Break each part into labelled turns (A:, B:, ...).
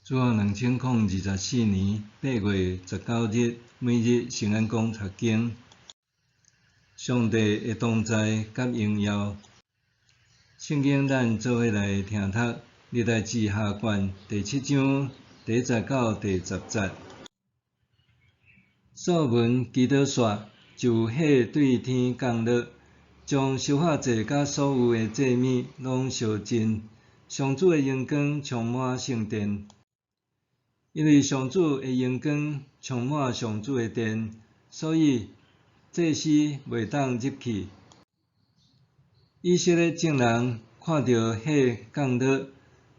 A: 主後2024年8月19日，每日聖安講讀經。上帝的同在佮榮耀。聖經咱做伙來聽讀，歷代志下卷第七章第一節到第十節。所羅門祈禱煞，就有火對天降落，將燒化祭佮所有的祭物攏燒盡。上主的榮光充滿聖殿。因為上主的榮光充滿上主的殿，所以祭司袂當入去。以色列眾人看著火降落，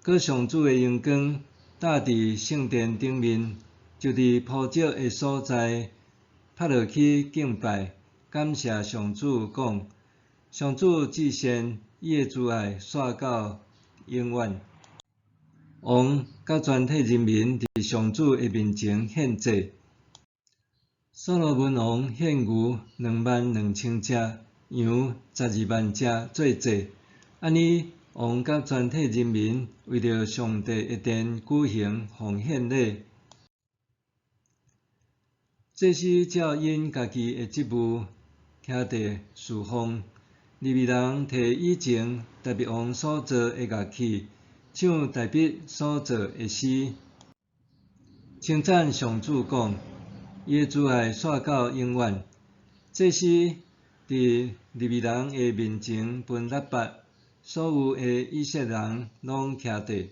A: 閣上主的榮光搭佇聖殿頂面，就佇鋪席的所在趴落去敬拜，感謝上主，講：上主至善，伊的慈愛續到永遠。王佮全體人民佇上主的面前獻祭。所羅門王獻牛22,000隻，羊120,000隻做祭。按呢，王佮全體人民為著上帝的殿舉行奉獻禮。祭司照𪜶家己的職務，徛佇侍奉。利未人提以前大衛王所做的樂器，唱大衛所做的詩，稱讚上主講：伊的慈愛續到永遠。祭司佇利未人的面前分喇叭，所有的以色列人攏徛佇。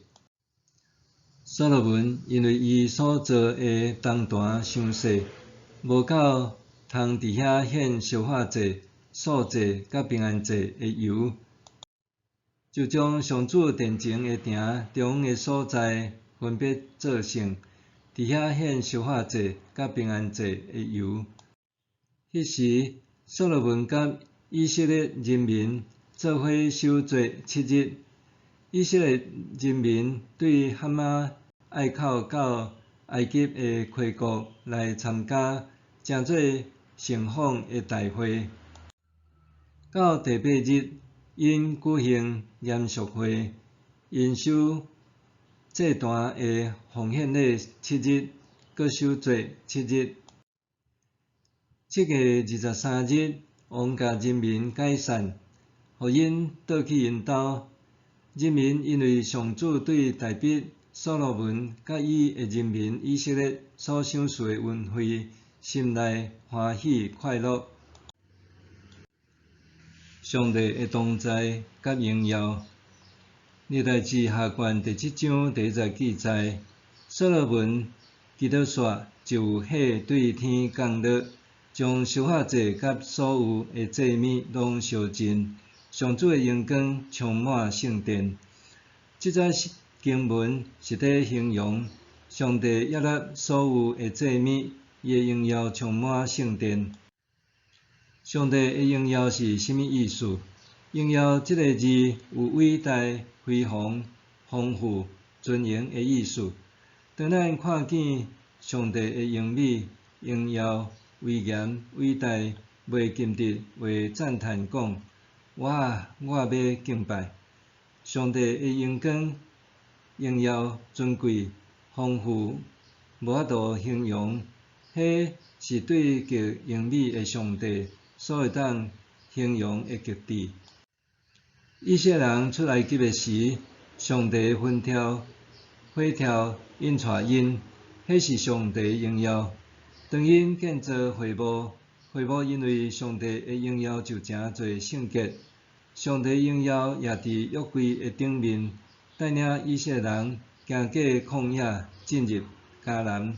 A: 所羅門因為伊所做的重擔傷細，無夠通佇遐獻燒化祭、素祭佮平安祭的油，就將上主殿前的埕中央的所在分別做聖，佇遐獻燒化祭佮平安祭的油。彼時，所羅門佮以色列人民做伙守節七日。以色列人民對哈馬隘口到埃及的溪谷來參加，成做盛放的大會。到第八日，𪜶舉行嚴肅會，𪜶守祭壇的奉獻禮七日，閣守節七日。7月23日，王共人民解散，予𪜶倒去𪜶兜。人民因為上主對大衛、所羅門佮伊的人民以色列所賞賜的恩惠，心內歡喜快樂。上帝的同在佮榮耀。歷代志下卷第七章第一節記載，所羅門祈禱煞，就有火對天降落，將燒化祭佮所有的祭物攏燒盡。上主的榮光充滿聖殿。這節經文是佇形容上帝悅納所有的祭物，伊的榮耀充滿聖殿。上帝的榮耀是啥物意思？榮耀這个字有偉大、輝煌、豐富、尊榮的意思。當咱看見上帝的榮美、榮耀、威嚴、偉大，袂禁得會讚嘆講：哇！我欲敬拜上帝的榮光、榮耀、尊貴、豐富，無法度形容。彼是對極榮美的上帝所會當形容的極致。以色列人出埃及的時，上帝雲柱、火柱引帶𪜶，彼是上帝榮耀。當𪜶建造會幕，會幕因為上帝的榮耀就成做聖潔。上帝榮耀也佇約櫃的頂面，帶領以色列人行過曠野進入迦南。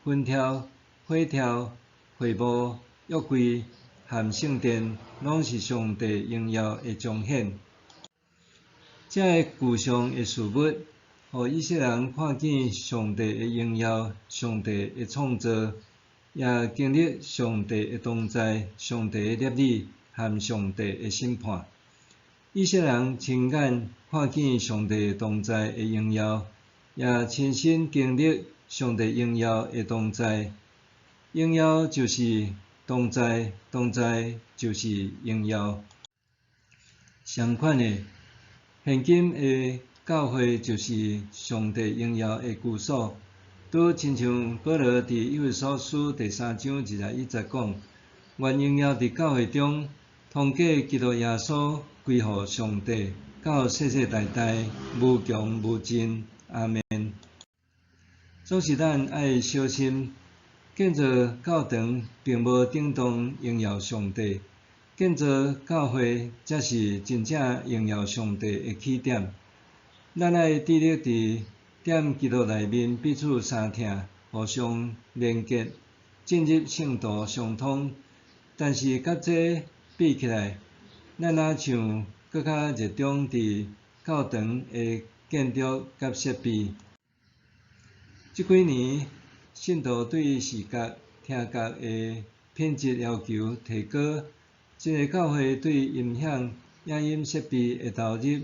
A: 雲柱、火柱、會幕、約櫃和聖殿，攏是上帝榮耀的彰顯。這个具象的事物，予以色列人看見上帝的榮耀、上帝的創造，也經歷上帝的同在、上帝的律例和上帝的審判。以色列人親眼看見上帝同在的榮耀，也親身經歷上帝榮耀的同在。榮耀就是同在，同在就是榮耀。相款的，現今的教會就是上帝榮耀的居所。拄親像保羅佇以弗所書第三章21節講：願榮耀佇教會中，通過基督耶穌歸予上帝，到世世代代無窮無盡。阿們。總是咱愛小心，建造教堂並無等同榮耀上帝，建造教會才是真正榮耀上帝的起點。咱愛致力佇踮基督內面彼此相疼，互相連結，進入聖徒相通。但是佮這比起來，咱若像閣較熱衷佇教堂的建築佮設備。這幾年，信徒對視覺、聽覺的品質要求提高，真濟教會對音響、影音設備的投入，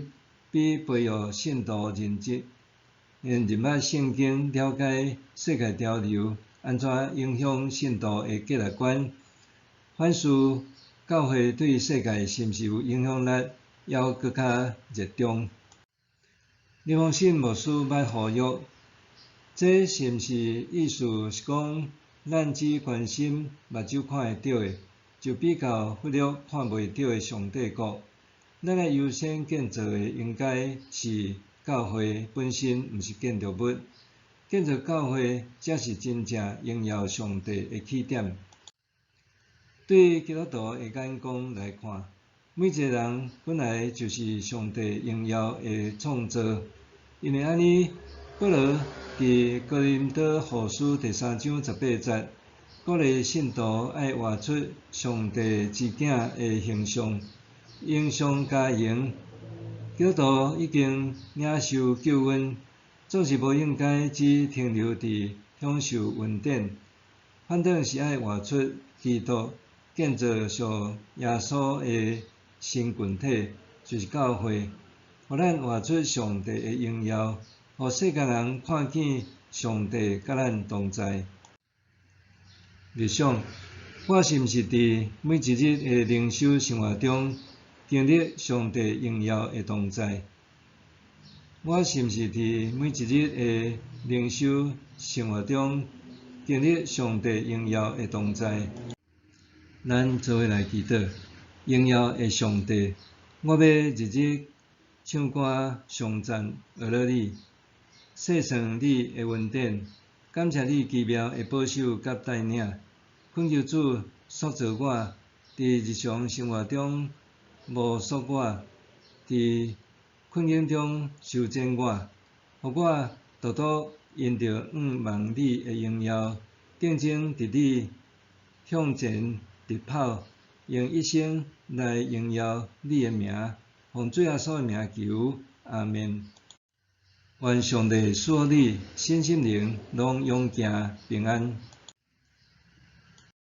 A: 比培育信徒認知、認捌聖經、了解世界潮流按怎影響信徒的價值觀，反思教會對世界是毋是有影響力，猶閣較熱衷。林宏信牧師捌呼籲。這是毋是意思是講，咱只關心目睭看會著的，就比較忽略看袂著的上帝國？咱愛優先建造的應該是教會本身，毋是建築物。建造教會才是真正榮耀上帝的起點。對基督徒的眼光來看，每一个人本來就是上帝榮耀的創造，因為按呢，保羅佇哥林多後書第三章18節，鼓勵信徒愛活出上帝之囝的形象，榮上加榮。基督徒已經領受救恩，總是無應該只停留佇享受恩典，反轉是愛活出基督，建造屬耶穌的新群體，就是教會，予咱活出上帝的榮耀。予世間人看見上帝佮咱同在。默想，我是毋是佇每一日的靈修生活中，經歷上帝榮耀的同在？我是毋是佇每一日的靈修生活中，經歷上帝榮耀的同在？咱做伙來祈禱，榮耀的上帝，我欲日日唱歌頌讚呵咾你。細算你的恩典，感謝你奇妙的保守佮帶領，懇求主塑造我，佇日常生活中模塑我，佇困境中修剪我，予我獨獨因著向望你的榮耀，定睛佇你向前直跑，用一生來榮耀你的名，奉主耶穌的名求，阿們。願上帝賜福你，身心靈攏勇健平安。